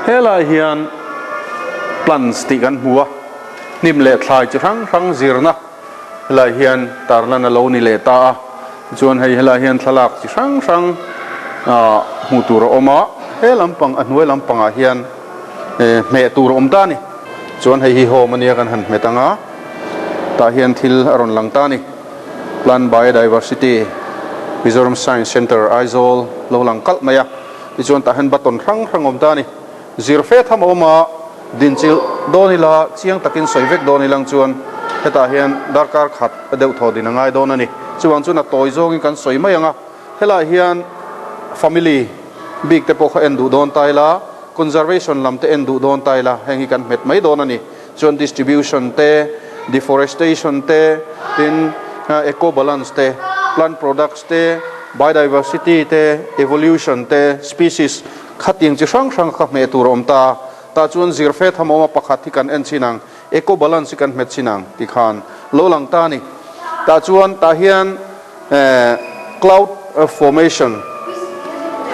Helai hian plants tih kan hmu a, hnim leh thlai chi hrang hrang zirna helai hian tarlan a lo ni leh ta a. Tichuan hei helai hian thlalak chi hrang hrang ah hmuh tur a awm a, he lampang a hnuai lampangah hian hmeh tur a awm ta a ni. Chuan hei hi home ania kan han hmet ang a, tah hian thil a rawn lang ta a ni. Plant Biodiversity, Mizoram Science Centre, Aizawl lo lang kalh mai a. Tichuan tah hian button hrang hrang a awm ta a ni. Zir fe tham a awm a, dinchilh dawn ila chiang takin sawi vek dawn ilang chuan hetah hian darkar khat a deuh thaw din a ngai dawn a ni. Chuvang chuan a tawi zawngin kan sawi mai ang a, helaiah hian family bik te pawh kha en duh dawn ta ila, conservation lam te en duh dawn ta ila heng hi kan hmet mai dawn a ni. Chuan distribution te, deforestation te, tin eco balance te, plant products te, biodiversity te, evolution te, species khatiang chi hrang hrang kha hmeh tur a awm ta a. Tah chuan zir fe tham awm a pakhat hi kan en chin ang, eco balance hi kan hmet chin ang ti khan lo lang ta a ni. Tah chuan tah hian cloud formation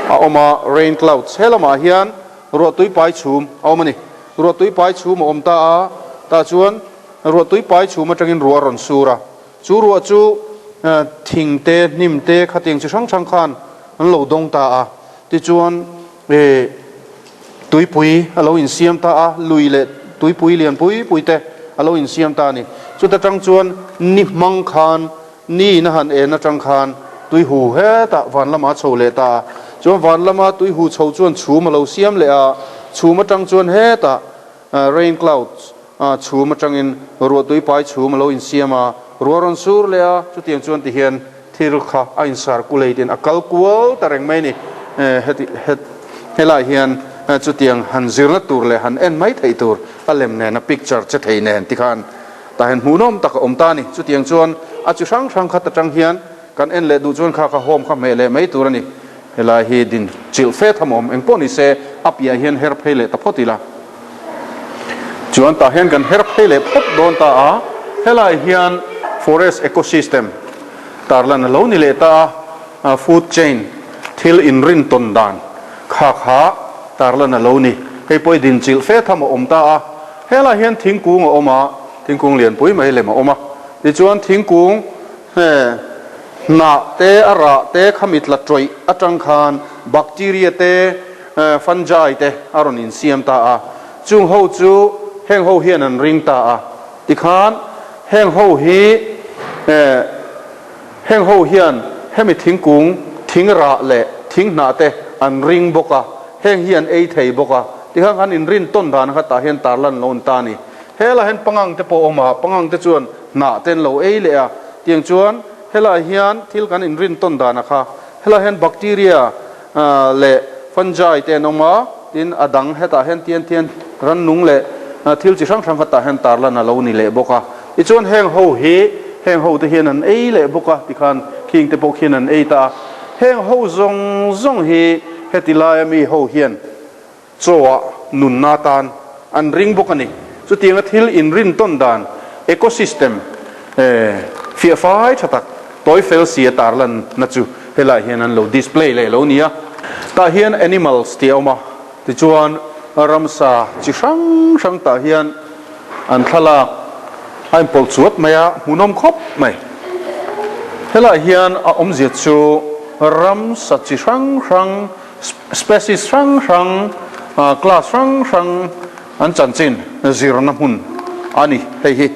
a awm a, rain clouds he lamah hian ruahtui pai chhum a awm a ni. Ruahtui pai chhum a awm ta a, tah chuan ruahtui pai chhum atangin ruah a rawn sur a. Chu ruah chu thing te, hnim te, khatiang chi hrang hrang khan an lo dawng ta a. Tichuan tuipui a lo insiam ta a, lui leh tuipui lian pui pui te a lo insiam ta a ni. Chuta tang chuan ni hmang khan, ni in a han en atang khan tui hu hetah van lamah a chho leh ta a. Chuan van lama tui hu chho chuan chhum a lo siam leh a, chhum atang chuan hetah rain clouds chhum atangin ruahtui pai chhum a lo insiam a, ruah rawn sur leh a, chutiang chuan tihian thil kha a in-circulate in a kal kual ta reng mai a ni. Heti het helaiah hian chutiang han zirna tur leh han en mai theih tur a lem nen a picture che thei nen tikhan tah hian hmuhnawm tak a awm ta a ni. Chutiang chuan a chi hrang hrang khat atang hian kan en leh duh chuan kha kha home kha hmeh leh mai tur a ni. Helai hi din chilh fe tham awm eng pawh ni se a piah hian her phei leh ta phawt ila. Chuan tah hian kan her phei leh phawt dawn ta a, helai hian forest ecosystem tarlan a lo ni leh ta a, food chain thil inrin tawn dan kha kha tarlan a lo ni. Hei pawh i din chilh fe tham a awm ta a, helai hian thingkung a awm a, thingkung lianpui mai lem a awm a. Tichuan thingkung he hnah te a rah te khami tla tawih atang khan bacteria te fungi te a rawn insiam ta a, chung ho chu heng ho hian an ring ta a, tikhan heng ho hi heng ho hian hemi thingkung thing rah leh thing hnah te an ring bawk a, heng hi an ei thei bawk a, tikhan khan inrin tawn dan kha tah hian tarlan lo an ta a ni. Helaiah hian pangang te pawh a awm a, pangang te chuan hnah te an lo ei leh a, tiang chuan helaiah hian thil kan inrin tawn dan a kha, helaiah hian bacteria leh fungi te an awm a, tin a dang hetah hian tian tian rannung leh thil chi hrang hrang khatah hian tarlan a lo ni leh bawk a. Tichuan heng ho hi heng ho te hian an ei leh bawk a, tikhan khing te pawh khian an ei ta a. Heng ho zawng zawng hi heti laia mi ho hian chaw ah nunna atan an ring bawk a ni. Chutianga thil inrin tawn dan, ecosystem, fiah fai tha tak, tawi fel si a tarlan na chu helaiah hian an lo display leh lo ni a. Tah hian animals tih a awm a, tichuan ramsa chi hrang hrang tah hian an thlalak a inpawlh chuat mai a, hmuhnawm khawp mai. Helaiah hian a awmzia chu ramsa chi hrang hrang Species hrang hrang, class hrang hrang an chanchin zirna hmun a ni hei hi.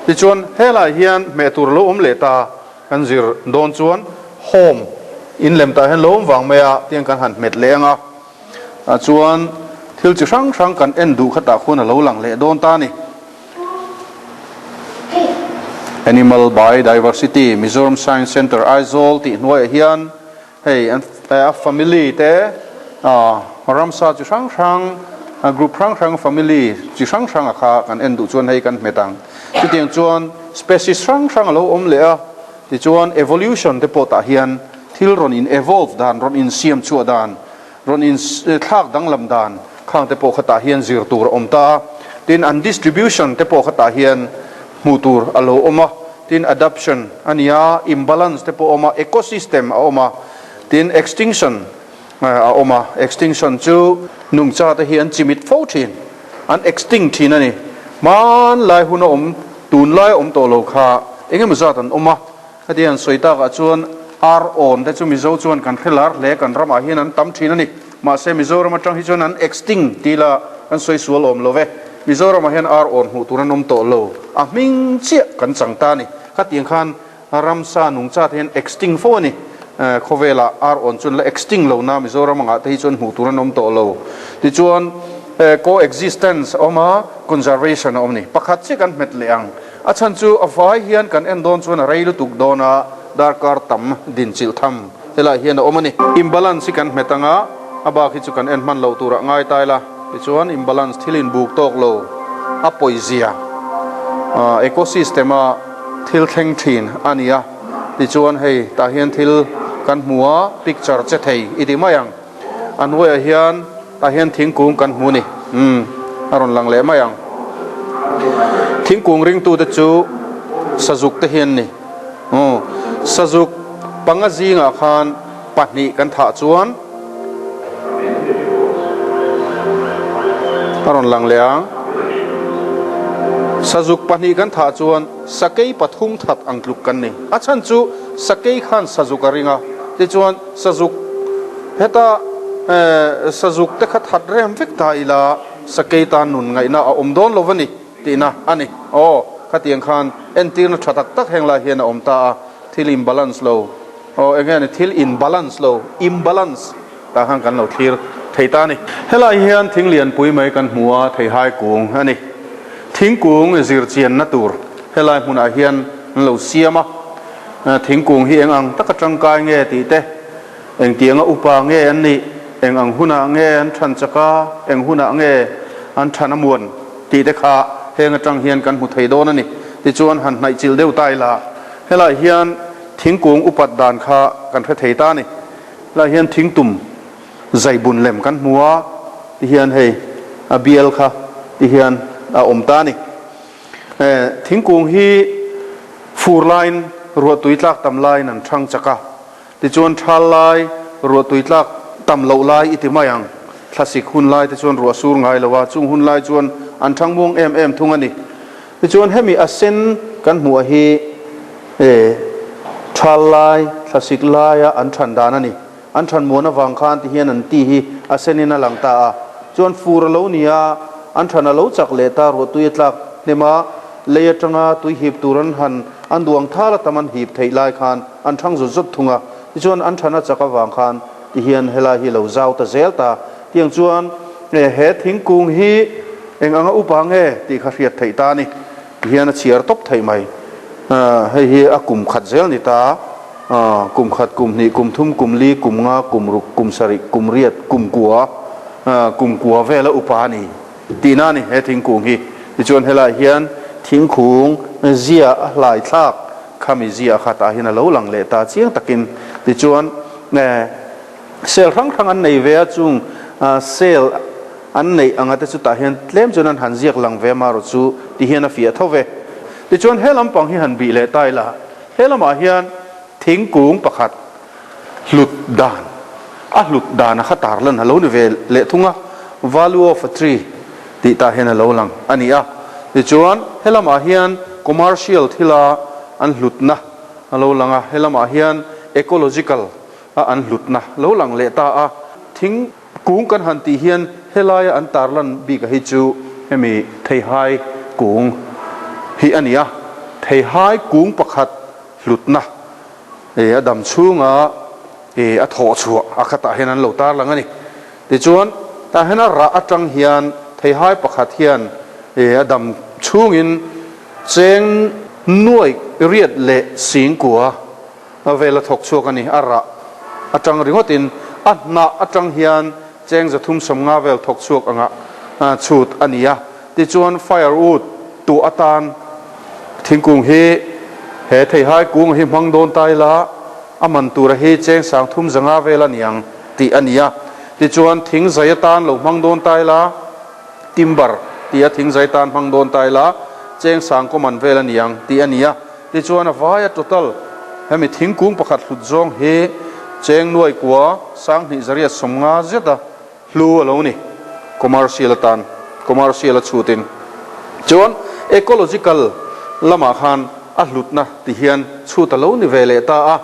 Tichuan helaiah hian hmeh tur lo awm leh ta kan zir dawn chuan home in lem tah hian lo awm vang mai a tiang kan han hmet leh ang a, chuan thil chi hrang hrang kan en duh khatah khuan a lo lang leh dawn ta a ni. Animal Biodiversity, Mizoram Science Centre, Aizawl tih hnuaiah hian Hei a family te ramsa chi hrang hrang group hrang hrang family chi hrang hrang a kha kan en duh chuan hei kan hmet ang. Chutiang chuan species hrang hrang a lo awm leh a, tichuan evolution te pawh tah hian thil rawn in evolve dan, rawn insiam chhuah dan, rawn in thlak danglam dan khang te pawh kha tah hian zir tur a awm ta a. Tin an distribution te pawh kha tah hian hmuh tur a lo awm a. Tin adaption a ni a, imbalance te pawh a awm a, ecosystem a awm a, tin extinction a awm a, extinction chu. Nungcha te hi an chimit fo thin, an extinct thin a ni. Hmanlai huna awm, tunlai awm tawh lo kha engemaw zat an awm a. Heti an sawi takah chuan ar awn te chu Mizo chuan kan hre lar hle, kan ramah hian an tam thin a ni. Mahse Mizoram atang hi chuan an extinct ti ila kan sawi sual awm lo ve. Mizoramah hian ar awn hmuh tur an awm tawh lo, a hming chiah kan chang ta a ni. Khatiang khan ramsa nungcha te hian extinct fo a ni. Khawvelah ar awn chuan la extinct lo na Mizoram angah te hi chuan hmuh tur an awm tawh lo. Tichuan co-existence a awm a, conservation a awm a ni. Pakhat chiah kan hmet leh ang. A chhan chu a vai hian kan en dawn chuan a rei lutuk dawn a, darkar tam dinchilh tham helaiah hian a awm a ni. Imbalance hi kan hmet ang a, a bak hi chu kan en hman lo turah ngai ta ila. Tichuan imbalance thil inbuk tawk lo a pawizia ecosystem a thil thleng thin a ni a. Tichuan hei tah hian thil kan hmu a, picture che thei i ti mai ang. A hnuaiah hian tah hian thingkung kan hmu a ni. Umm a rawn lang leh mai ang. Thingkung ringtute chu sazuk te hi an ni. Umm sazuk panga zingah khan pahnih kan thah chuan a rawn lang leh ang. Sazuk pahnih kan thah chuan sakei pathum that ang tluk kan ni. A chhan chu sakei khan sazuk a ring a, tichuan Sazuk, Heta sazuk te kha that rem vek ta ila sakei tan nun ngaihna a awm dawn lo va ni tihna a ni. Aw, khatiang khan entirna tha tak tak heng lai hian a awm ta a, thil imbalance lo, aw eng nge ni thil inbalance lo, imbalance, tah khan kan lo thlir thei ta a ni. Helai hian thing lianpui mai kan hmu a, theihai kung a ni. Thingkung zirchianna tur helai hmunah hian an lo siam a. Thingkung hi eng ang taka tangkai nge tih te, engtianga upa nge an nih, eng ang hunah nge an than chak a, eng hunah nge an than a muan tih te kha heng atang hian kan hmu thei dawn a ni. Tichuan han hnaih chilh deuh ta ila, helaiah hian thingkung upat dan kha kan hre thei ta a ni. Helaiah hian thingtum zaibun lem kan hmu a, tihian hei a bial kha tihian a awm ta a ni. Thingkung hi fur laiin ruahtui tlak tam laiin an thang chak a, tichuan thal lai ruahtui tlak tam loh lai i ti mai ang. Thlasik hun lai te chuan ruah sur ngai lo a, chung hun lai chuan an thang muang em em thung a ni. Tichuan hemi a sen kan hmuh hi thal lai, thlasik laia an than dan a ni. An than muan avang khan ti hian an ti hi a senin a lang ta a. Chuan fur a lo ni a, an than a lo chak leh ta, ruahtui a tlak hnem a, lei atanga tui hip tur an han an duang thal a tam an hip theih lai khan an thang zut zut thung a. Tichuan an than a chak avang khan ti hian helai hi lo zau ta zel ta. Tiang chuan he thingkung hi eng anga upa nge tih kha hriat theih ta a ni. Ti hian a chhiar tawp theih mai. Hei hi a kum khat zel ni ta. Kum khat, kum hnih, kum thum, kum li, kum nga, kum ruk, kum sarih, kum riat, kum kua, kum kua vela upa a ni tihna a ni he thingkung hi. Tichuan helaiah hian thingkung zia a hlai thlak khami zia kha tah hian a lo lang leh ta chiang takin. Tichuan Cell hrang hrang an nei ve a, chung cell an neih anga te chu tah hian tlem chuan an han ziak lang ve amarawh chu ti hian a fiah tho ve. Tichuan he lampang hi han bih leh ta ila, he lamah hian thingkung pakhat hlut dan, a hlut dan a kha tarlan a lo ni ve leh thung a, value of a tree tih tah hian a lo lang a ni a. Tichuan he lamah hian commercial thila an hlutna a lo lang a, he lamah hian ecological a an hlutna lo lang leh ta a. Thing kung kan han tih hian helaia an tarlan bik a hi chu hemi theihai kung hi a ni a. Theihai kung pakhat hlutna eh a dam chhunga eh a thawh chhuah a khatah hian an lo tarlang a ni. Tichuan tah hian a rah atang hian theihai pakhat hian eh a dam chhungin cheng nuaih riat leh singkua A vel a thawk chhuak a ni. A rah atang ringawtin a hnah atang hian cheng 350 vel thawk chhuak anga chhut a ni a. Tichuan firewood tuah atan thingkung hi he theihai kung hi hmang dawn ta ila a man tura hi cheng 350 vel a ni ang tih a ni a. Tichuan thingzai atan lo hmang dawn ta ila timber tia thingzai tan hmang dawn ta ila cheng sangkaw man vel a ni ang tih a ni a. Tichuan a vaia total hemi thingkung pakhat hlut zawng hi cheng nuai kua 2250 zeta hlu a lo ni. commercial atan, commercial a chhutin. Chuan ecological lamah khan a hlutna ti hian chhut a lo ni ve leh ta a.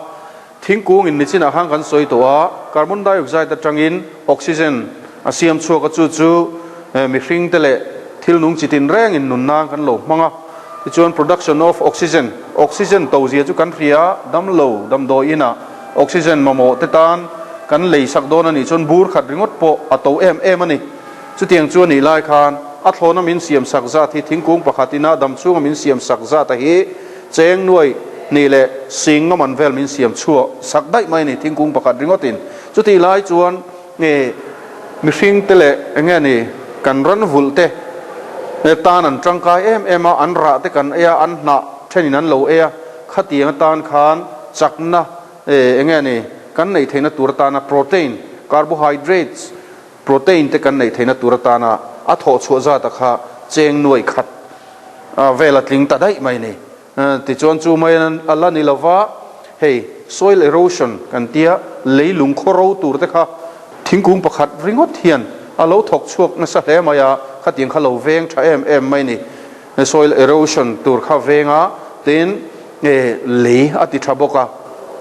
Thingkung in nichinah khan kan sawi tawh a, carbon dioxide atangin oxygen a siam chhuak a, chu chu mihring te leh thil nung chi tin reng in nun nan kan lo hmang a. Tichuan production of oxygen, oxygen to zia chu kan hria a, damlo damdawi inah oxygen mamawh te tan kan lei sak dawn a nih chuan bur khat ringawt pawh a to em em a ni. Chutiang chu a nih lai khan a thlawna min siam sak zat hi thingkung pakhat ina dam chhunga min siam sak zat a hi cheng nuai hnih leh sing nga man vel min siam chhuah sak daih mai a ni thingkung pakhat ringawtin. Chutih lai chuan nge mihring te leh eng nge ni kan ran vulh te tan an tangkai em em a, an rah te kan ei a, an hnah thenin an lo ei a, khatiang atan khan chakna eng nge ni kan neih theihna tur atana protein, carbohydrates, Protein te kan neih theihna tur atana a thawh chhuah zata kha cheng nuai khat vel a tling ta daih mai ni. Tichuan chu mai a la ni lova, hei soil erosion kan tia leilung khaw ro tur te kha thingkung pakhat ringawt hian a lo thawk chhuak nasa hle mai a, khatiang kha lo veng tha em em mai ni. Soil erosion tur kha veng a, tin lei a ti tha bawk a,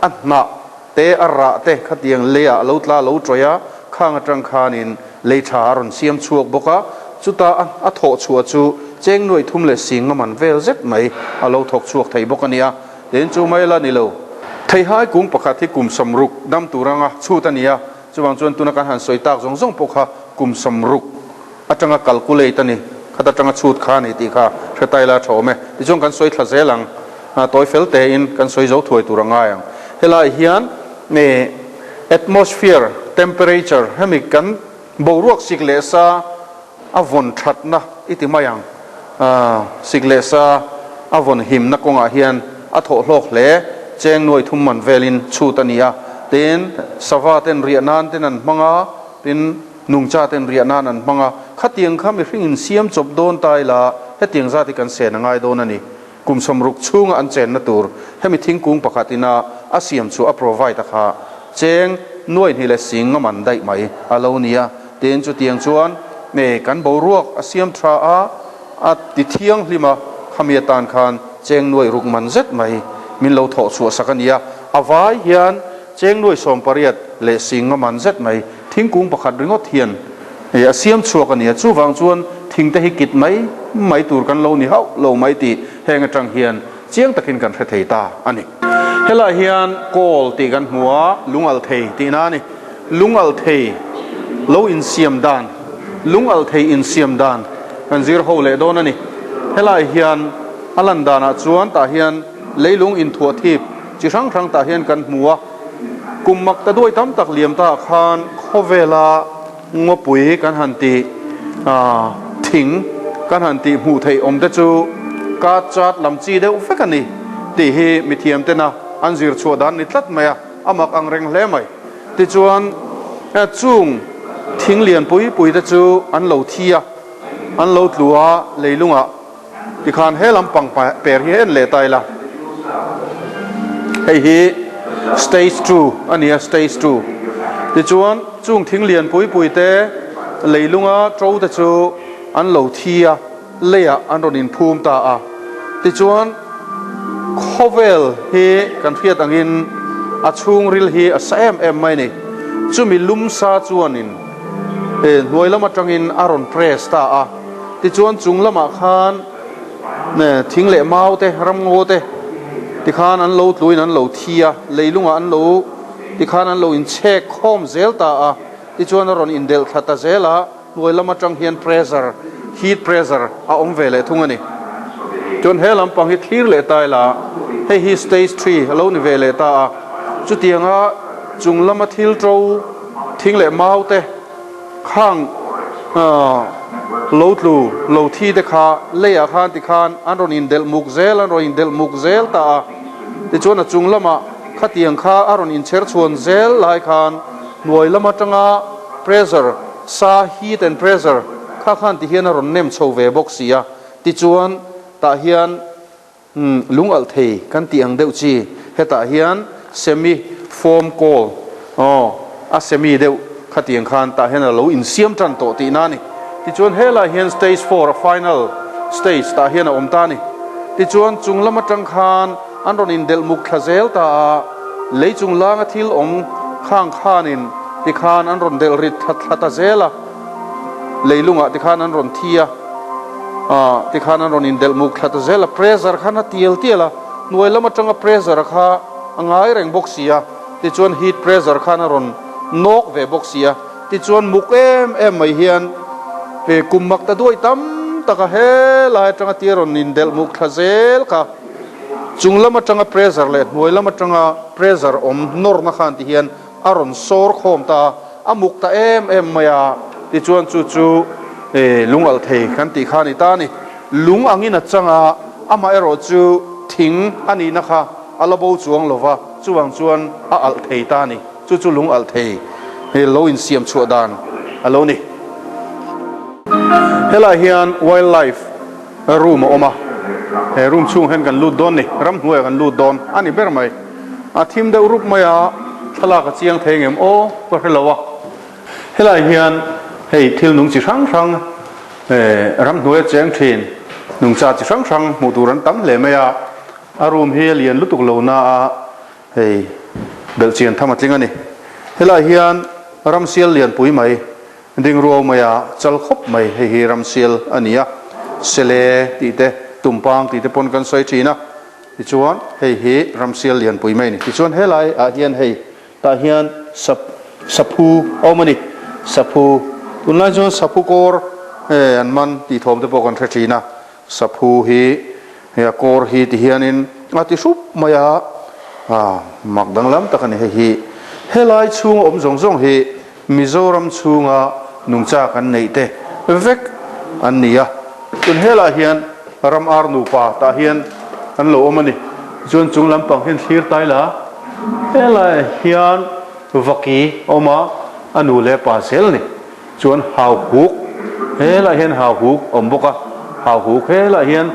a hnah Te a rah te khatiang leiah a lo tla a lo tawih a, khang atang khanin lei tha a rawn siam chhuak bawk a, chuta a thawh chhuah chu cheng nuaih thum leh sing nga man vel zet mai a lo thawk chhuak thei bawk a nia. Tin chu mai la ni lo. Theihai kung pakhat hi kum samruk dam tur anga chhut a ni a, chuvang chuan tuna kan han sawi tak zawng zawng pawh kha kum samruk atanga calculate a ni, khat atanga chhut kha a ni tih kha hre ta ila a tha awm e. Tichuan kan sawi thla zel ang, tawi fel tein kan sawi zo thuai tur a ngai ang. Helai hian atmosphere temperature hemi kan boruak sik leh sa a vawn thatna i ti mai ang, sik leh sa a vawn himna kawngah hian a thawh hlawk hle, cheng nuai thum man velin chhut a ni a, tin sava ten riah nan ten an hmang a, tin Nungcha ten riah nan an hmang a, khatiang kha mihring in siam chawp dawn ta ila hetiang zat hi kan sen a ngai dawn a ni. Kum sawmruk chhunga an chenna tur hemi thingkung pakhat ina a siam chu a provide a kha cheng nuai hnih leh sing nga man daih mai a lo ni a, tin chutiang chuan nge kan boruak a siam tha a, a ti thianghlim a, khami atan khan cheng nuai ruk man zet mai min lo thawh chhuah sak a ni a, a vai hian cheng nuai 80 leh sing nga man zet mai Thingkung pakhat ringawt hian a siam chhuak a ni a, chuvang chuan thingte hi kit mai mai tur kan lo ni hauh lo mai tih heng atang hian chiang takin kan hre thei ta a ni. Helai hian kawl tih kan hmu a, lungalh thei tihna a ni. Lungalh thei lo insiam dan, lungalh thei insiam dan kan zir ho leh dawn a ni. Helai hian a lan danah chuan tah hian leilung inthuah thip chi hrang hrang tah hian kan hmu a. Kum mak ta duai tam tak liam ta ah khan khawvela ngawpui kan han tih thing kan han tih hmuh theih awm te chu ka chat lam chi deuh vek a ni tih hi mithiam tena an zir chhuah dan ni tlat mai a, a mak ang reng hle mai. Tichuan chung thing lian pui pui te chu an lo thi a, an lo tlu a leilungah. Tikhan he lampang per hi en leh ta ila, hei hi stage 2 a ni a, stage 2. Tichuan chung thing lian pui pui te leilunga to te chu an lo thi a, leiah an rawn inphum ta a. Tichuan khawvel hi kan hriat angin a chhungril hi a sa em em mai a ni. Chumi lum sa chuanin hnuai lam atangin a rawn press ta a. Tichuan chung lamah khan thing leh mau te, ramngaw te tikhan an lo tluin an lo thi a, leilungah an lo tikhan an lo inchhek khawm zel ta a, tichuan a rawn indelh thla ta zel a, hnuai lam atang hian pressure, heat pressure a awm ve leh thung a ni. Chuan he lampang hi thlir leh ta ila, hei hi stage 3 a lo ni ve leh ta a, chutianga chung lama thil to thing leh mau te, Khang lo tlu lo thi te kha leiah khan tikhan an rawn indelh muk zel, an rawn indelh muk zel ta a. Tichuan a chung lamah khatiang kha a rawn inchher chhuan zel lai khan hnuai lam atanga pressure, sa heat and pressure, kha khan tihian a rawn nem chho ve bawk si a. Tichuan tah hian Umm, lung alh thei kan tih ang deuh chi, hetah hian semi foam coal, aw, a semi deuh khatiang khan tah hian a lo insiam tan tawh tihna a ni. Tichuan helaiah hian stage four a final stage tah hian a awm ta a ni. Tichuan chung lam atang khan an rawn indelh muk thla zel ta a, lei chung langa thil awm khang khanin tikhan an rawn delh rit thla thla ta zel a, leilungah tikhan an rawn thi a, ah tikhan an rawn indelh muk thla ta zel a, pressure khan a tial tial a, hnuai lam atanga pressure kha a ngai reng bawk si a, tichuan heat pressure khan a rawn nawk ve bawk si a. Tichuan muk em em mai hian he kum mak ta duai tam taka helai atanga tia rawn indelh muk thla zel kha chung lam atanga pressure leh hnuai lam atanga pressure awm nawrna khan ti hian a rawn sawr khawm ta a, a muk ta em em mai a, tichuan chu chu lung alh thei kan tih kha a ni ta a ni. Lung angin a chang a, amaherawh chu thing a nihna kha a la bo chuang lo va, chuvang chuan a alh thei ta a ni. Chu chu lung alh thei he lo insiam chhuah dan a lo ni. Helaiah hian wildlife room a awm a, he room chhung hian kan lut dawn ni, ramhnuaiah kan lut dawn a ni ber mai. A thim deuh rup mai a, thlalak a chiang thei ngem aw ka hre lo a. Helaiah hian hei thil nung chi hrang hrang ramhnuaia cheng thin nungcha chi hrang hrang hmuh tur an tam hle mai a, a room hi a lian lutuk lo na a, Hei belhchian tham a tling a ni. Helaiah hian ramsial lianpui mai ding ruau mai a chal khawp mai. Hei hi ramsial a ni a, sele tih te, tumpang tih te pawn kan sawi thin a. Tichuan hei hi ramsial lianpui mai a ni. Tichuan helai ah hian hei tah hian sap saphu a awm a ni. Saphu tunlai chuan saphu kawr an man tih thawm te pawh kan hre thin a. Saphu hi hei a kawr hi ti hianin a ti hrup mai a, ah mak danglam tak a ni hei hi. Helai chhunga awm zawng zawng hi Mizoram chhunga nungcha kan neih te vek an ni a. Tun helaiah hian ram ar nupa tah hian an lo awm a ni. Chuan chung lampang hian thlir tai la, helaiah hian vaki a awm a, a nu leh pa zel a ni. Chuan hauhuk helaiah hian hauhuk a awm bawk a, hauhuk helaiah hian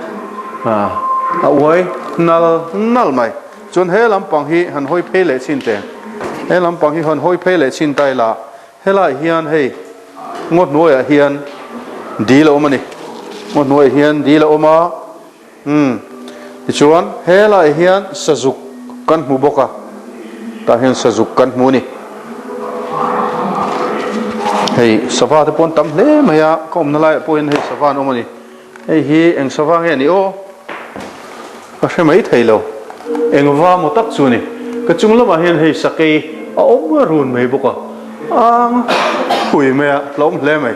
a uai nal nal mai. Chuan he lampang hi han hawi phei leh chin teh, he lampang hi han hawi phei leh chin ta ila helaiah hian hei ngaw hnuaiah hian dil a awm a ni, ngaw hnuaiah hian dil a awm a. Umm. Tichuan, helaiah hian sazuk kan hmu bawk a, tah hian sazuk kan hmu a ni. Hei sava te pawh an tam hle mai a, ka awmna laiah pawh hian hei sava an awm a ni. Hei hi eng sava nge ni aw? Ka hre mai thei lo. Eng va maw tak chu a ni. Ka chung lamah hian hei sakei a awm run mai bawk a, ang phui mai a, tlawm hle mai.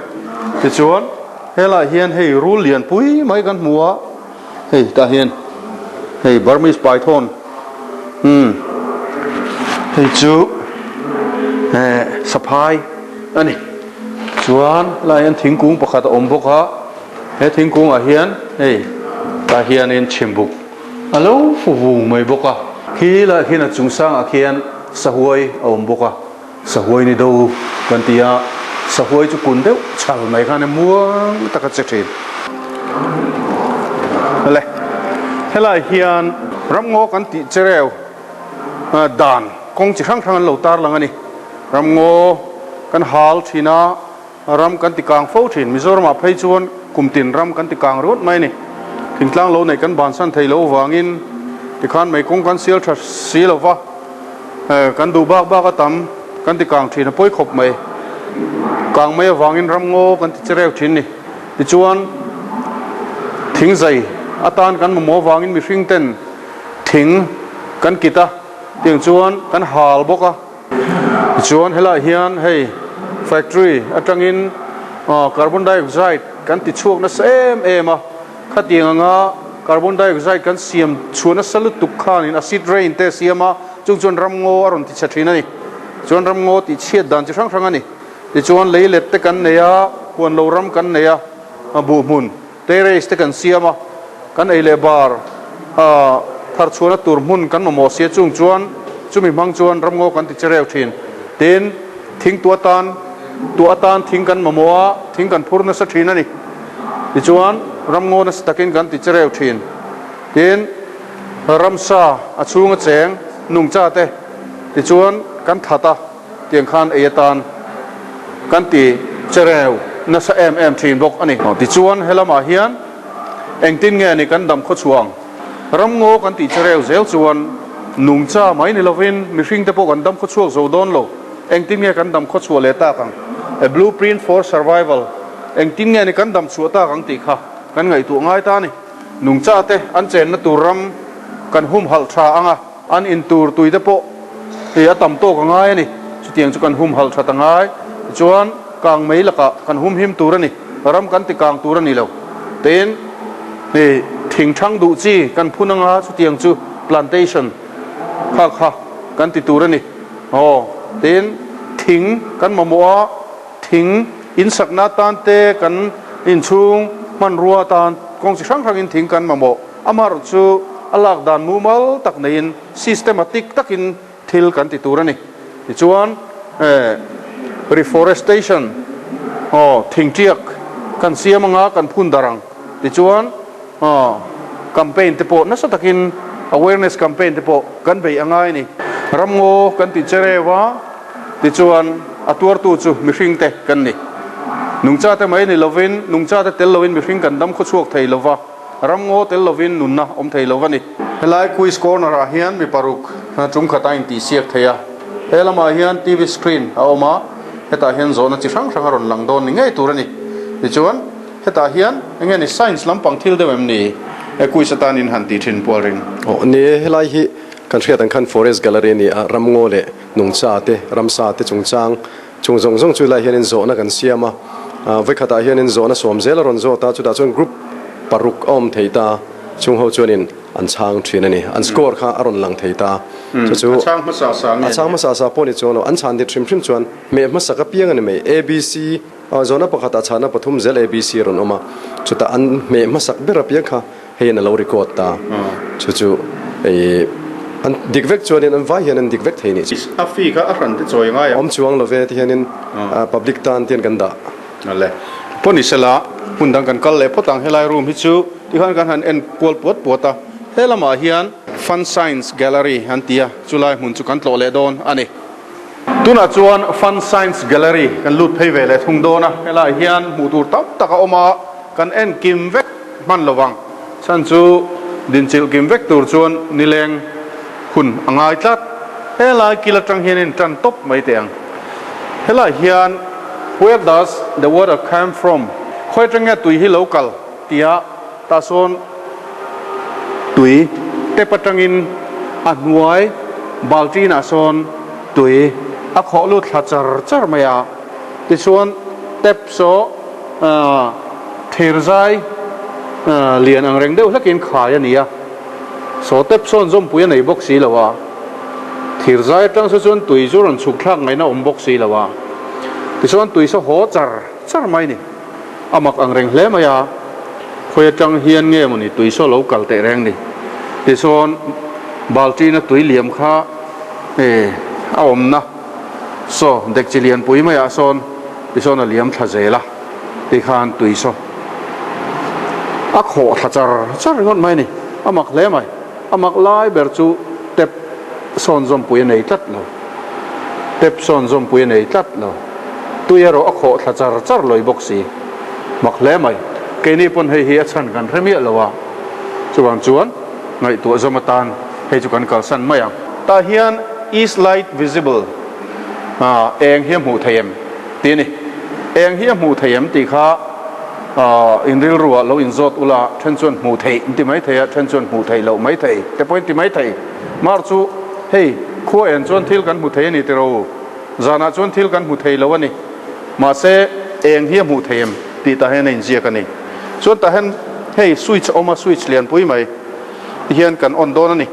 Tichuan. Helaiah hian hei rul lian pui mai kan hmu a, hei tah hian hei Burmese python umm hei chu eh saphai a ni. Chuan helaiah hian thingkung pakhat a awm bawk a, he thingkungah hian hei tah hianin chhimbuk a lo fu vung mai bawk a. Khi laiah khian a chung sangah khian sahuai a awm bawk a. Sahuai ni do kan ti a, sahuai chu kun deuh chhal mai khan e muang tak a che thin. Le, helai hian ramngaw kan tih chereu dan kawng chi hrang hrang an lo tarlang a ni. Ramngaw kan hal thin a, Ram kan ti kang fo thin. Mizoramah phei chuan kum tin ram kan ti kang ringawt mai a ni. Thingtlang lo neih kan bansan thei lo avangin tikhan mei kawng kan sial tha si lo va, kan duh bak bak a tam kan ti kang thin a pawi khawp mai. Kang mai avangin ram ngaw kan ti chereu thin ni. Tichuan thingzai atan kan mamawh avangin mihring ten thing kan kit a, tiang chuan kan hal bawk a. Tichuan helaiah hian hei factory atangin carbon dioxide kan ti chhuak nasa em em a, khatiang anga carbon dioxide kan siam chhuah nasa lutuk khanin acid rain te a siam a, chung chuan ramngaw a rawn ti chhe thin a ni. Chuan ramngaw tih chhiat dan chi hrang hrang a ni. Tichuan lei let te kan nei a, huan lo ram kan nei a, buh hmun. Terrace te kan siam a, kan ei leh bar thar chhuahna tur hmun kan mamawh sia chung chuan chumi hmang chuan ramngaw kan ti che reuh thin. Tin, thing tuah atan tuah atan thing kan mamawh a, thing kan phur nasa thin a ni. Tichuan, ramngaw nasa takin kan ti che reuh thin. Tin, ramsa a chhunga cheng nungcha te tichuan kan that a, tiang khan ei atan kan ti che reuh. nasa em em thin bawk a ni. Tichuan helamah hian engtin nge ni kan dam khawchhuah ang? Ramngaw kan tih chereu zel chuan nungcha mai ni lovin mihring te pawh kan dam khawchhuak zo dawn lo. Engtin nge kan dam khawchhuah leh tak ang? A blueprint for survival, Engtin nge ni kan dam chhuah tak ang tih kha kan ngaihtuah ngai ta a ni. Nungcha te an chenna tur ram kan humhalh tha ang a, an in tur tui te pawh hi a tam tawk a ngai a ni. Chutiang chu kan humhalh that a ngai. Tichuan kang mei lakah kan humhim tur a ni, ram kan ti kang tur a ni lo. Tin, hi thing thang duh chi kan phun anga chutiang chu plantation kha kha kan ti tur a ni. Aw, tin, thing kan mamawh a, thing insakna atan te kan inchhung hmanrua atan kawng chi hrang hrangin thing kan mamawh. Amaherawh chu a lak dan mumal tak neiin systematic takin thil kan ti tur a ni. Tichuan, reforestation, aw, thingtiak kan siam anga kan phun dar ang. Tichuan, campaign te pawh nasa takin awareness campaign te pawh kan bei a ngai a ni. Ramngaw kan ti che reu a, tichuan a tuartu chu mihring te kan ni. Nungcha te mai ni lovin, nungcha te tel lovin mihring kan dam khawchhuak thei lova, ramngaw tel lovin nunna awm thei lo a ni. Helai quiz corner ah hian mi paruk tum khat a intihsiak thei a, he lamah hian TV screen a awm a, hetah hian zawhna chi hrang hrang a rawn lang dawn ni ngei tur a ni. Tichuan. Hetah hian eng nge ni science lampang thil deuh em ni? E quiz atan in han ti thin pual ring. Aw ni e, helai hi kan hriat ang khan Forest Gallery a ni a, ramngaw leh nungcha te, ramsa te chungchang chung zawng zawng chu helai hianin zawhna kan siam a, vawikhatah hianin zawhna sawm zel a rawn zawt a, chutah chuan group paruk a awm thei ta, chung ho chuanin an chhang thin a ni, an score kha a rawn lang thei ta, chu chu A chhang hmasa sa nge ni? A chhang hmasa sa pawh ni chuang lo, an chhan dik hrim hrim chuan hmeh hmasak apiang a ni mai, ABC, Zawhna pakhatah chhahna pathum zel ABC a rawn awm a, chutah an hmeh hmasak ber apiang kha heiin a lo record ta. Chu chu an dik vek chuanin an vai hian an dik vek thei nih chu. A fee kha a hran te chawi ngai ang. Awm chuang lo ve ti hianin public tan tian kan dah. Ale. Pawh ni sela hmun dang kan kal leh phawt ang helai room hi chu tikhan kan han en kual puat puat a, he lamah hian Fun Science Gallery an ti a, chulai hmun chu kan tlawh leh dawn a ni. Tunah chuan Fun Science Gallery kan lut phei ve leh thung dawn a, helaiah hian hmuh tur tam tak a awm a, kan en kim vek hman lo vang. Chhan chu dinchilh kim vek tur chuan nileng hun a ngai tlat. Helai kil atang hian in tan tawp mai teh ang. Helaiah hian Where does the water come from? Khawi atang nge tui hi lo kal? tia tah sawn tui tap atangin a hnuai baltinah sawn tui a khawh lut thla char char mai a, tichuan tap saw thirzai lian ang reng deuh hlekin khai a ni a, saw tap sawn zawmpui a nei bawk si lo a, thirzai atang saw chuan tui chu rawn chhuk thlak ngaihna awm bawk si lo a, tichuan tui saw haw char char mai a ni. A mak ang reng hle mai a, khawi atang hian nge mawni tui saw lo kal teh reng ni. Tichuan Balṭina tui liam kha e a awmna saw dekchi lianpui maiah sawn tichuan a liam thla zel a, tikhan tui saw a khawh thla char char ringawt mai a ni. A mak hle mai. A mak lai ber chu tap sawn zawmpui a nei tlat lo. Tap sawn zawmpui a nei tlat lo. Tui erawh a khawh thla char char lawih bawk si. Mak hle mai. Keini pawn hei hi a chhan kan hre miah lo a. Chuvang chuan ngaihtuah zawm atan hei chu kan kalsan mai ang. Tah hian is light visible? Eng hi a hmuh thei em? Tih a ni. Eng hi a hmuh thei em tih kha in rilruah lo inzawt ula, then chuan hmuh theih an ti mai thei a, then chuan hmuh theih loh mai thei te pawhin ti mai thei. Mar chu hei khua en chuan thil kan hmu thei a ni tiraw u? Zanah chuan thil kan hmu thei lo a ni. Mahse eng hi a hmuh thei em tih tah hian a inziak a ni. Chuan tah hian hei switch a awm a, switch lianpui mai ti hian kan on dawn a ni.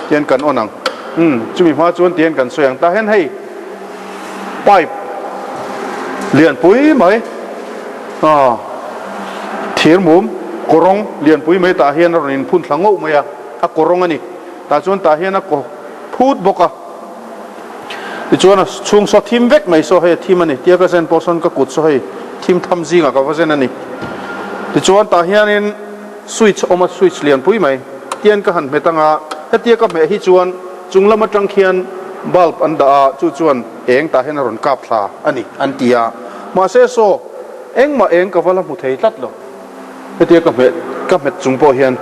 Tihian kan on ang. Umm chumi hma chuan tihian kan sawi ang. Tah hian hei. Pipe lianpui mai ah thir mum kawrawng lianpui mai tah hian a rawn inphun thla ngauh mai a, a kawrawng a ni. Tah chuan tah hian a kaw phut bawk a, tichuan a chhung saw thim vek mai saw hei a thim a ni tia ka zen pawh sawn ka kut saw hei thim tham zingah ka va zen a ni. Tichuan tah hianin switch a awm a, switch lianpui mai tian ka han hmet anga hetia ka hmeh hi chuan Chung lam atang khian bulb an dah a, chu chuan eng tah hian a rawn kap thla a ni an ti a. Mahse saw Engmah eng ka va la hmu thei tlat lo. Hetia ka hmet ka hmet chung pawh hian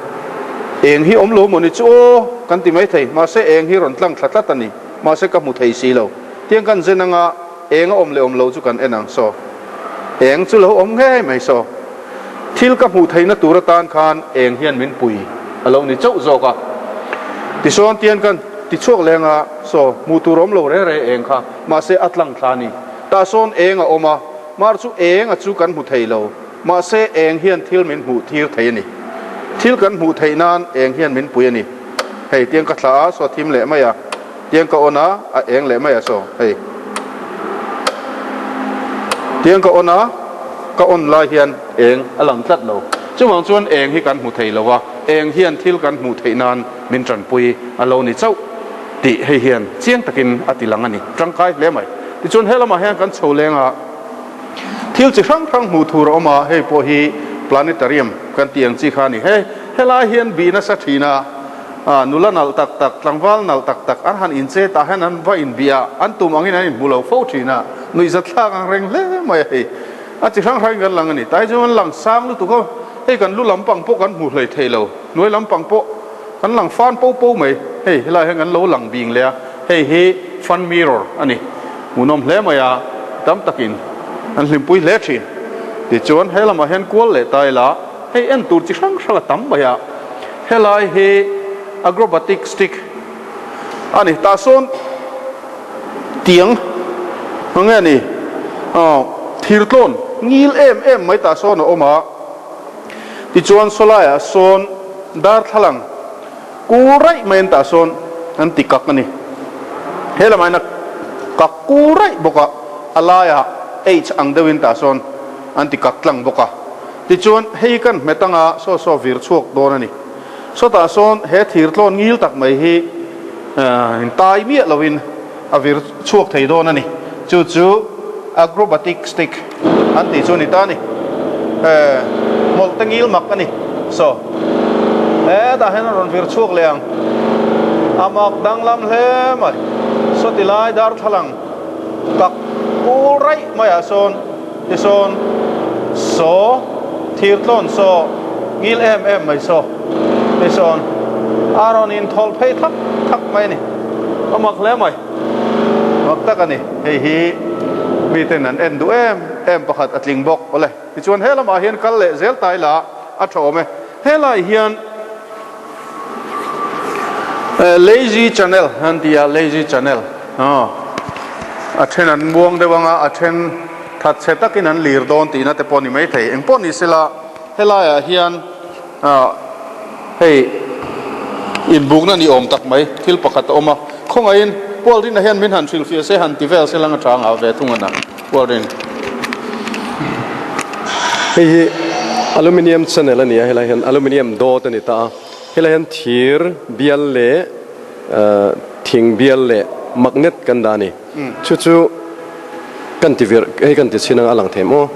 eng hi awm lo maw ni chu aw kan ti mai thei. Mahse eng hi rawn tlang thla tlat a ni. Mahse ka hmu thei si lo. Tiang kan zen anga eng a awm leh awm lo chu kan en ang saw. Eng chu lo awm ngei mai saw. Thil ka hmuh theihna tur atan khan eng hian min pui a lo ni chauh zawk a. Tisawn tian kan ti chhuak leng a saw hmuh tur awm lo reng reng eng kha mahse a tlang thla a ni. Tah sawn eng a awm a, mar chu eng a chu kan hmu thei lo. Mahse eng hian thil min hmuh thir thei a ni. Thil kan hmuh theih nan eng hian min pui a ni. Hei tiang ka thlah a saw thim leh mai a. Tiang ka on a, a eng leh mai a saw hei. Tiang ka on a, ka on lai hian eng a lang tlat lo. Chuvang chuan eng hi kan hmu thei lo a, eng hian thil kan hmuh theih nan min tanpui a lo ni chauh tih hei hian chiang takin a ti lang a ni. Tangkai hle mai. Tichuan he lamah hian kan chho leng a, thil chi hrang hrang hmuh tur a awm a, hei pawh hi planetarium kan tih ang chi kha a ni. Hei helai hian bih nasa thin a. Nula nalh tak tak, tlangval nalh tak tak an han inche tah hian an va inbih a, an tum angin an inhmu lo fo thin a, nuihzatthlak ang reng hle mai a hei. A chi hrang hrangin kan lang a ni. Tlai chuan an lang sang lutuk a, hei kan lu lampang pawh kan hmu hlei thei lo, hnuai lampang pawh kan lang fan po po mai. Hei helai hian kan lo lang bing leh a, hei hi fan mirror a ni. Hmuhnawm hle mai a, tam takin an hlimpui hle thin. Tichuan he lamah hian kual leh ta ila, hei en tur chi hrang hrang a tam mai a. Helai hi acrobatic stick a ni. Tah sawn tiang ang nge ni aw thir tlawn ngil em em mai tah sawn a awm a. Tichuan sawlaiah sawn darthlalang kul raih mai an tah sawn an ti kak a ni. He lamah hian a kak kul raih bawk a, a laiah H ang deuhin tah sawn an ti kak tlang bawk a. Tichuan, hei kan hmet anga saw saw vir chhuak dawn a ni. Sawtah sawn he thir tlawn ngil tak mai hi intai miah loin a vir chhuak thei dawn a ni. Chu chu acrobatic stick an tih chu a ni ta a ni. Hmawlh te ngil mak a ni. Saw hetah hian a rawn vir chhuak leh ang. A mak danglam hle mai. Sawti lai darthlalang kak kul raih maiah sawn Tisawn, Saw, thir tlawn saw, ngil em em mai saw. Tisawn, A rawn inthawlh phei thak thak mai a ni. A mak hle mai. Mak tak a ni. Hei hi miten an en duh em em pakhat a tling bawk. Awle, tichuan he lamah hian kal leh zel ta ila a tha awm e. Helai hian Lazy channel an ti a, lazy channel a then an muang deuh anga a then thatchhe takin an lir dawn tihna te pawh ni mai thei. Engpawh ni sela helaiah hian hei inbukna ni awm tak mai thil pakhat a awm a, khawngaihin Pualrina hian min han hrilhfiah se han ti vel se lang a tha ngah ve thung a na. Pualrin. Hei hi aluminium channel a ni a, helai hian aluminium dawt a ni ta a, helai hian thir bial leh thing bial leh magnet kan dah a ni. Chu chu kan ti vir hei kan ti chhin ang a lang thei maw?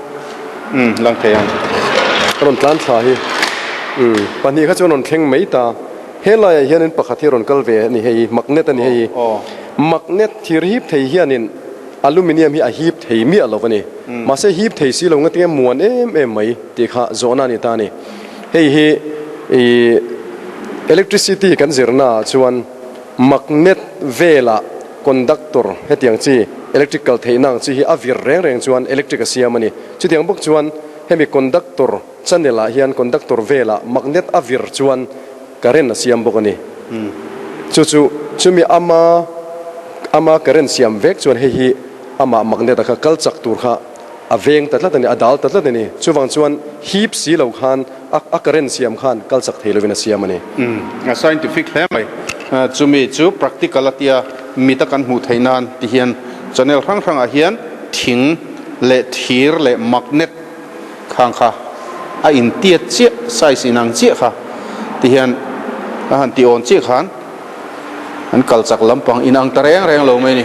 Umm lang thei ang. A rawn tlan thla hi pahnih kha chu a rawn thleng mai ta. Helaiah hianin pakhat hi a rawn kal ve a ni hei, magnet a ni hei. Magnet thir hip thei hianin Aluminium hi a hip thei miah lo a ni. Mahse hip thei si lo nga tinge muan em em mai tih kha zawhna a ni ta a ni. Hei hi ih electricity kan zirna ah chuan magnet velah conductor hetiang chi electric kal theihna ang chi hi a vir reng reng chuan electric a siam a ni. Chutiang bawk chuan hemi conductor channel ah hian conductor velah magnet a vir chuan Current a siam bawk a ni. Chu chu chumi ama ama current siam vek chuan hei hi amah magnet a kha kal chak tur kha a veng ta tlat a ni, a dal ta tlat a ni. Chuvang chuan hip si lo khan a a current siam khan kal chak thei lovin a siam a ni. A scientific hle mai. Chumi chu practical a tia mit a kan hmuh theih nan ti hian channel hrang hrangah hian thing leh thir leh magnet Khang kha a intiat chiah, size inang chiah kha ti hian a han ti awn chiah khan an kal chak lampang inang ta reng reng lo mai ni.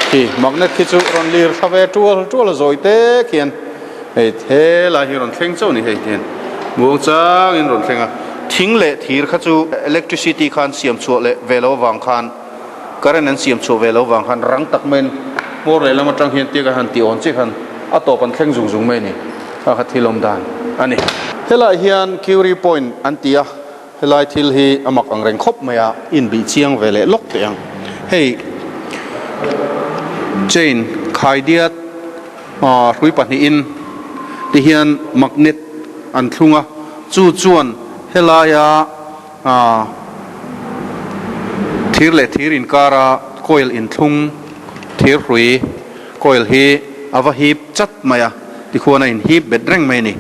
Khi magnet khi chu rawn lir thla ve tual tual a zawi te khian hei helai hi rawn thleng chauh a ni hei ti hian muang changin rawn thleng a. Thing leh thir kha chu electricity khan siam chhuah leh ve lo avang khan Current an siam chhuah ve lo vang khan rang tak maiin hmawr lehlam atang hian tiak a han ti awn chiah khan a tawp an thleng zung zung mai a ni. Kha kha thil awm dan a ni. Helaiah hian Curie Point an ti a, helai thil hi a mak ang reng khawp mai a, inbih chiang ve leh lawk teh ang. Hei chain khaidiat hrui pahnihin ti hian magnet an thlung a, chu chuan helaia Thir leh thir inkara coil inthlung thir hrui coil hi a va hip chat mai a, tikhuan a inhip bet reng mai a ni.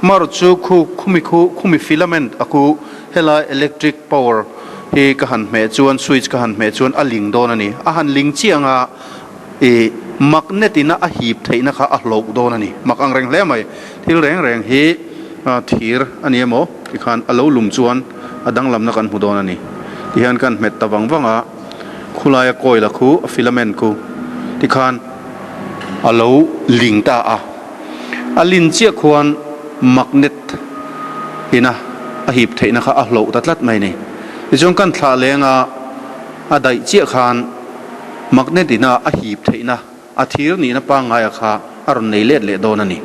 Maruat chu khu khumi khu khumi filament a khu helai electric power hi ka han hmeh chuan switch ka han hmeh chuan a ling dawn a ni. A han ling chiang a ih magnet ina a hip theihna kha a hloh dawn a ni. Mak ang reng hle mai. Thil reng reng hi thir a ni emaw tikhan a lo lum chuan a danglamna kan hmu dawn a ni. Tihian kan hmet ta vang vang a, khulaia coil a khu, a filament khu tikhan a lo ling ta a. A lin chiah khuan magnet ina a hip theihna kha a hloh ta tlat mai a ni. Tichuan kan thlah leng a, a daih chiah khan magnet ina a hip theihna A thir nihna pangngaia kha a rawn nei let leh dawn a ni.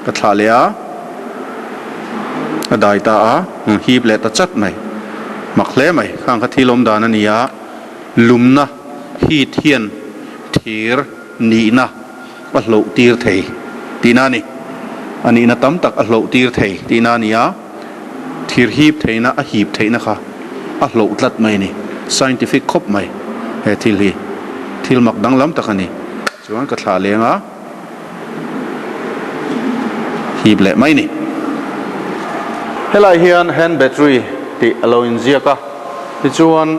Ka thlah leh a, a dai ta a, hip leh ta chat mai. Mak hle mai, khang kha thil awm dan a ni a, lumna, heat, hian thir nihna a hloh tir thei tihna a ni. A nihna tam tak a hloh tir thei tihna a ni a. Thir hip theihna a hip theihna kha a hloh tlat mai a ni. Scientific khawp mai he thil hi. Thil mak danglam tak a ni. Chuan ka thlah leng a hip leh mai ni. Helai hian hand battery tih a lo inziak a. Tichuan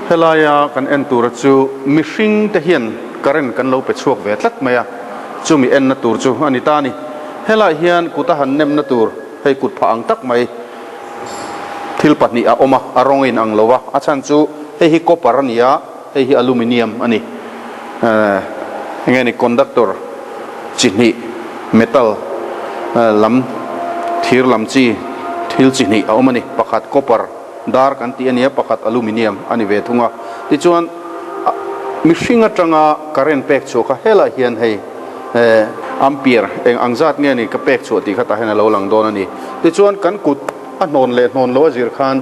helaia kan en tura chu mihring te hian current kan lo pe chhuak ve tlat mai a. Chumi enna tur chu a ni ta a ni. Helai hian kut a han nemna tur. Hei kut phah ang tak mai thil pahnih a awm a, a rawng a inang lo a, a chhan chu hei hi copper a ni a, hei hi aluminium a ni. Eng nge ni conductor chi hnih metal lam thir lam chi thil chi hnih a awm a ni, pakhat copper dar kan tih a ni a, pakhat aluminium a ni ve thung a. Tichuan mihring atanga current pek chhuah kha helaiah hian hei. Ampere eng ang zat nge ni ka pek chhuah tih kha tah hian a lo lang dawn a ni. Tichuan kan kut a hnawn leh hnawn lo a zir khan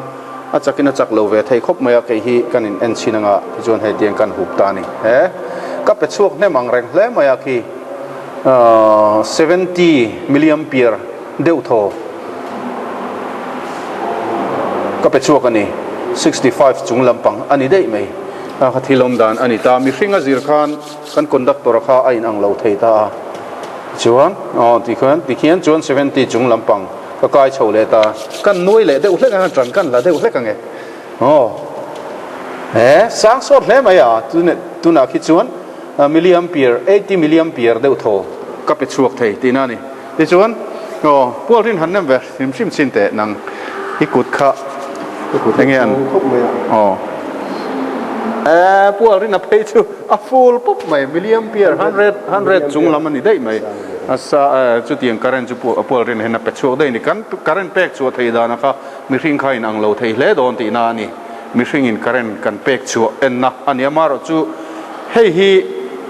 a chakin a chak lo ve thei khawp mai a, kei hi kan in en chhin anga tichuan hei tiang kan hup ta a ni. He ka pe chhuak hnem ang reng hle mai a khi 70 milliampere deuh thaw ka pe chhuak a ni, 65 chung lampang a ni daih mai. A kha thil awm dan a ni ta. Mihring a zir khan. Kan conductor a kha a in ang lo thei ta a, chuan aw ti khan ti khian chuan 70 chung lampang ka kai chho leh ta, kan nuai leh deuh hlek ang a, tan kan la deuh hlek ang e, aw he sang sawt hle mai a, tunah khi chuan milliampere 80 milliampere deuh thaw ka pe chhuak thei tihna a ni. Tichuan, aw, Pual rin han nem ve hrim hrim chin teh nang i kut kha enge an aw e Pual rin a phei chu a full pup mai milliampere hundred hundred chung lam a ni daih mai a sa e chutiang current chu Pual rin hian a pe chhuak daih a ni kan current pek chhuah theih dan a kha mihring kha in ang lo thei hle dawn tihna a ni mihring in current kan pek chhuah enna a ni amaherawh chu Hei hi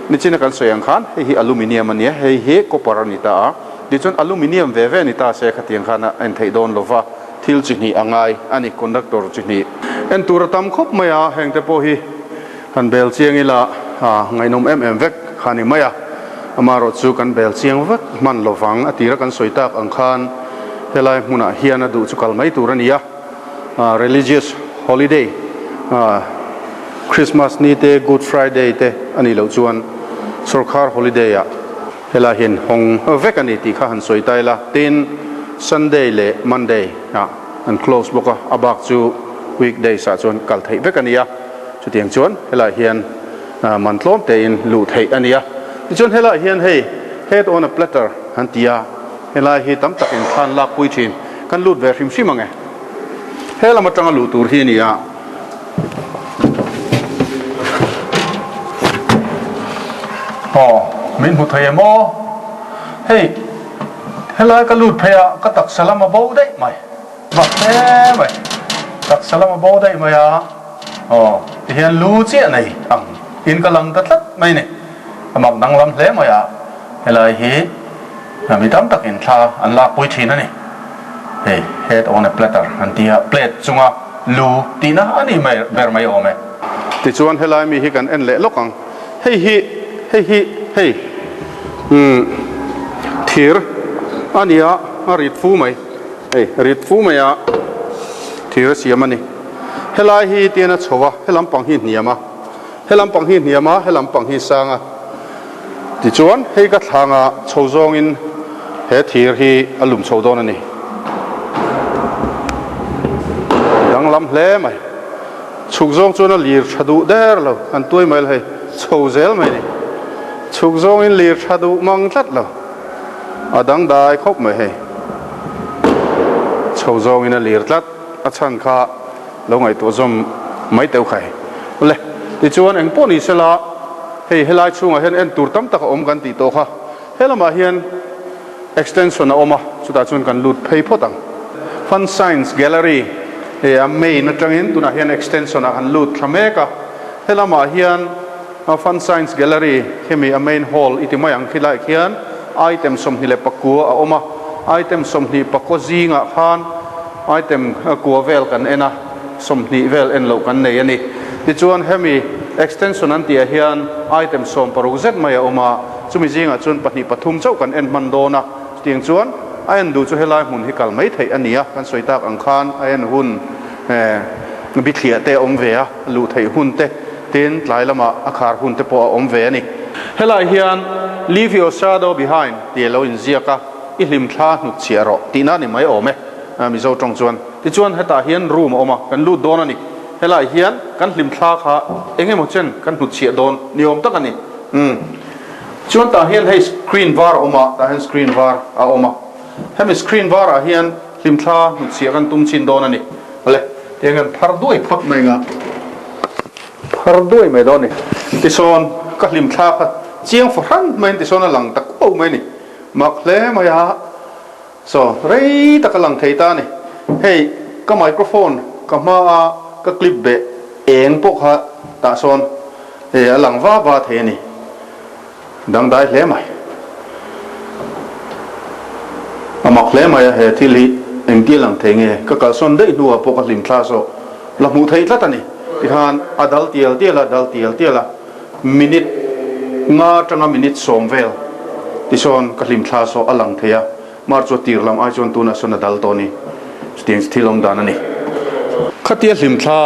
nichina kan sawi ang khan hei hi aluminium a nia, hei hi copper a ni ta a, tichuan aluminium ve ve a ni ta se khatiang khan a en theih dawn lova, thil chi hnih a ngai a ni, conductor chi hnih. En tur a tam khawp mai a, heng te pawh hi han bel chiang ila ngaihnawm em em vek kha a ni mai a, amaherawh chu kan bel chiang vek hman lovang a tira kan sawi tak ang khan helai hmunah hian a duh chu kal mai tur a ni a. Religious holiday Christmas ni te Good Friday te a nih loh chuan sawrkhar holiday ah helai hian hawng vek a ni tih kha han sawi ta ila. Tin, Sunday leh Monday ah an close bawk a, a bak chu weekdays ah chuan kal theih vek a ni a. Chutiang chuan helai hian man tlawm tein luh theih a ni a. Tichuan helai hian hei head on a platter an ti a, helai hi tam takin thlan lak pui thin. Kan lut ve hrim hrim ang e. He lam atanga luh tur hi a ni a. Aw, min hmu thei em aw? Hei, helai ka lut phei a, ka taksa lam a bo daih mai. Vak hle mai. Taksa lam a bo daih mai a. Aw, tihian lu chiah nei ang in ka lang ta tlat mai ni. A mak danglam hle mai a, helai hi. Mi tam takin thla an lakpui thin a ni. Hei head on a platter an ti a, plate chunga lu tihna a ni mai ber mai awm e. Tichuan helai mi hi kan en leh lawk ang. Hei hi, hei hi, hei umm thir a ni a, a rit fu mai. Hei rit fu mai a, thir a siam a ni. Helai hi tian a chho a, he lampang hi hniam a. He lampang hi hniam a, he lampang hi sang a. Tichuan, hei ka thlanga chho zawngin he thir hi a lum chho dawn a ni. Danglam hle mai. Chhuk zawng chuan a lir tha duh der lo, an tuai mai lo hei, chho zel mai ni. Chhuk zawngin lir tha duh mang tlat lo. A dangdai khawp mai hei. Chho zawngin a lir tlat, a chhan kha. Lo ngaihtuah zawm mai teuh khai. Awle, tichuan eng pawh ni sela, hei helai chhungah hian en tur tam tak a awm kan tih tawh kha. He lamah hian extension a awm a, chutah chuan kan lut phei phawt ang. Fun Science Gallery hei a main atangin tunah hian extension ah kan lut thla mek a. He lamah hian Fun Science Gallery khimi a main hall i ti mai ang khilaiah khian item 24 a awm a. Item 24 zingah khan Item kua vel kan en a, 20 vel en loh kan nei a ni. Tichuan hemi extension an tihah hian item 60 zet mai a awm a, chumi zingah chuan pahnih pathum chauh kan en hman dawn a. Chutiang chuan a en duh chu helai hmun hi kal mai theih a ni a, kan sawi tak ang khan a en hun bithliah te a awm ve a, luh theih hun te, tin tlai lamah a khar hun te pawh a awm ve a ni. Helai hian Leave your shadow behind tih a lo inziak a, i hlimthla hnutchhiah rawh tihna a ni mai awm e. Mizo tawng chuan. Tichuan hetah hian room a awm a, kan lut dawn a ni. Helaiah hian kan hlimthla kha eng emaw chen kan hnutchhiah dawn ni awm tak a ni. Umm. Chuan tah hian hei screen var a awm a, tah hian screen var a awm a. Hemi screen varah hian hlimthla hnutchhiah kan tum chin dawn a ni. Awle, tiang hian phar duai phawt mai anga phar duai mai dawn a ni. Tisawn ka hlimthla kha chiang fahran maiin tisawn a lang ta kuau mai a ni. Mak hle mai a. Saw, rei tak a lang thei ta a ni. Hei, ka microphone ka hma a ka clip beh eng pawh kha tah sawn e a lang va va thei a ni. Dangdai hle mai. A mak hle mai a, he thil hi engtia lang thei nge? Ka kalsawn daih hnuah pawh ka hlim thla saw la hmuh theih tlat a ni. Tikhan a dal tial tial a, dal tial tial a. Minute nga atanga minute sawm vel tisawn ka hlimthla saw a lang thei a, mar chu a tir lam ai chuan tunah sawn a dal tawh a ni. Chutiang chu thil awm dan a ni. Khatia hlimthla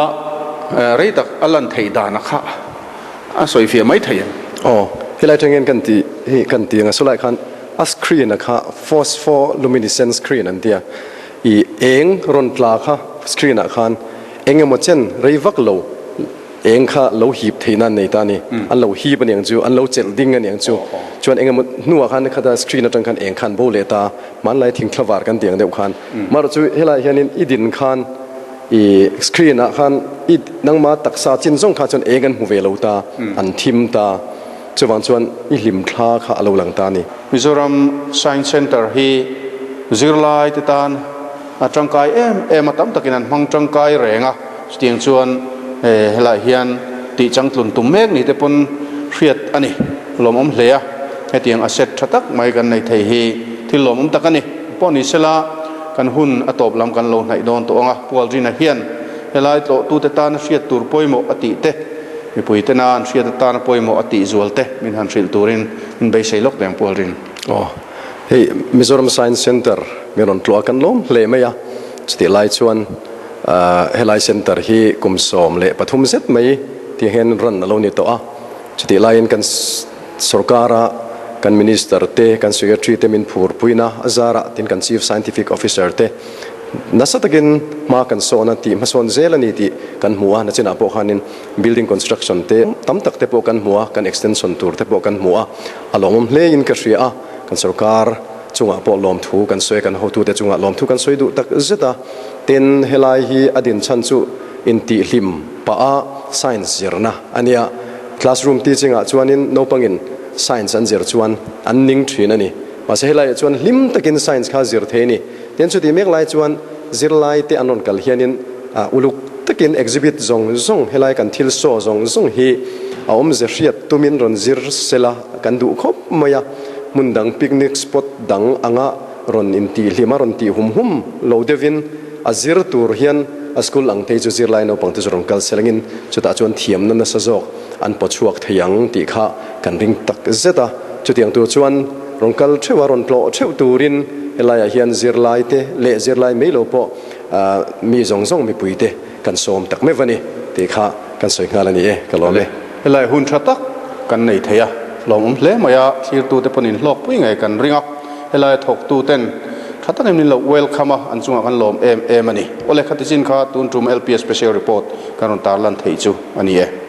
rei tak a lan theih dan a kha a sawi fiah mai thei em? Aw, helai atangin kan tih hi kan ti ang a, sawlai khan a screen a kha phospholuminescent screen an tia, i eng rawn tla kha screen ah khan eng emaw chen rei vak lo Eng kha lo hip theihna an nei ta a ni. An lo hip a niang chu, an lo chelh ding a niang chu. Chuan eng emaw hnuah khan khata screen atang khan eng kha an bo leh ta a, hmanlai thingthla var kan tih ang deuh khan. Amaherawh chu helaiah hianin i din khan i screen ah khan i nangma taksa chin zawng kha chuan eng an hmu ve lo ta, an thim ta. Chuvang chuan i hlimthla kha a lo lang ta a ni. Mizoram Science Centre hi zirlai te tan a tangkai em em a, tam takin an hmang tangkai reng a. Chutiang chuan helaiah hian tih changtlun tum mek ni te pawn hriat a ni. Lawmawm hle a, hetiang asset tha tak mai kan nei thei hi thil lawmawm tak a ni. Pawh ni sela kan hun a tawp lam kan lo hnaih dawn tawh ang a, Pu Aldrina hian helai tlawhtute tana hriat tur pawimawh a tih te, mipuite na an hriat atana pawimawh a tih zual te min han hrilh turin min beisei lawk teh ang Pu Aldrin. Aw, hei Mizoram Science Centre min rawn tlawh a kan lawm hle mai a, chutih lai chuan Helai centre hi kum 13 zet mai tih hian run a lo ni tawh a, chutih laiin kan sorkara kan minister te, kan secretary te min phurpuina a zarah tin kan chief scientific officer te nasa takin hma kan sawn a, tih hmasawn zel a ni tih kan hmu a, nachinah pawh khanin building construction te tam tak te pawh kan hmu a, kan extension tur te pawh kan hmu a, a lawmawm hlein ka hria a, kan sorkar chungah pawh lawmthu kan sawi a, kan hotute chungah lawmthu kan sawi duh tak zet a. Tin, helai hi a din chhan chu intihhlim pah a science zirna a nia. Classroom teaching ah chuanin naupangin science an zir chuan an ning thin a ni. Mahse helaiah chuan hlim takin science kha zir thei a ni. Tin, chutih mek lai chuan zirlai te an rawn kal hianin uluk takin exhibit zawng zawng helai kan thil saw zawng zawng hi a awmze hriat tumin rawn zir sela kan duh khawp mai a. hmun dang picnic spot dang anga rawn intihhlim a rawn tih hum hum lo deuhin a zir tur hian a school ang te hi chu zirlai naupang te chu rawn kal selangin chutah chuan thiamna nasa zawk an paw chhuak thei ang tih kha kan ring tak zet a. Chutiang tur chuan rawn kal theuh a, rawn tlawh theuh turin helaiah hian zirlai te leh zirlai mai lo pawh mi zawng zawng mipui te kan sawm tak meuh a ni tih kha kan sawi nghal a ni e, ka lawm e. Helai hun tha tak kan nei thei a, lawmawm hle mai a, thlirtute pawn inhlawkpui ngei kan ring a, helaia thawktuten tha takin min lo welcome a, an chungah kan lawm em em a ni. Awle khati chin kha tun tum LPS Special Report kan rawn tarlan theih chu a ni e.